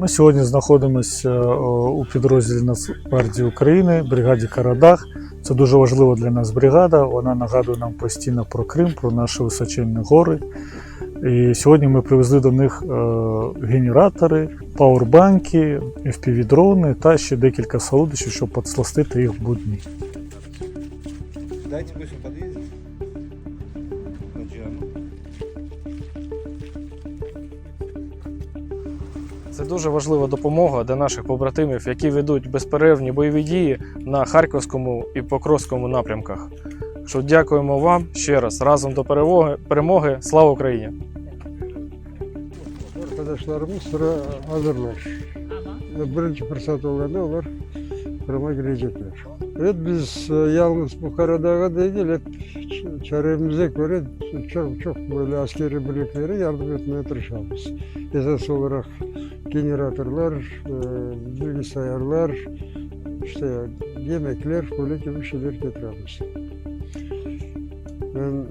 Ми сьогодні знаходимося у підрозділі Нацгвардії України, бригаді Карадах. Це дуже важлива для нас бригада. Вона нагадує нам постійно про Крим, про наші височенні гори. І сьогодні ми привезли до них е, генератори, пауербанки, FPV-дрони та ще декілька солодощів, щоб підсластити їх в будні. Дайте пусть он подъедет. На Джиану. Це дуже важлива допомога для наших побратимів, які ведуть безперервні бойові дії на Харківському і Покровському напрямках. Що дякуємо вам ще раз разом до перемоги. перемоги. Слава Україні! Arkadaşlarımız sıra hazırlar. Birinci fırsat olanda onlar Kırım'a girecekler. Evet biz e, yalnız bu Karadağ'a değil hep ç- çaremize göre çok çok böyle askeri birliklere yardım etmeye tırışamız. Esas olarak generatörler, e, bilgisayarlar, işte yemekler böyle gibi şeyler getiririz. Ben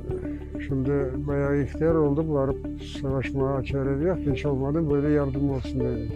şimdi bayağı ihtiyar oldum, varıp savaşmaya çarem yok. Hiç olmadı böyle yardım olsun dedim.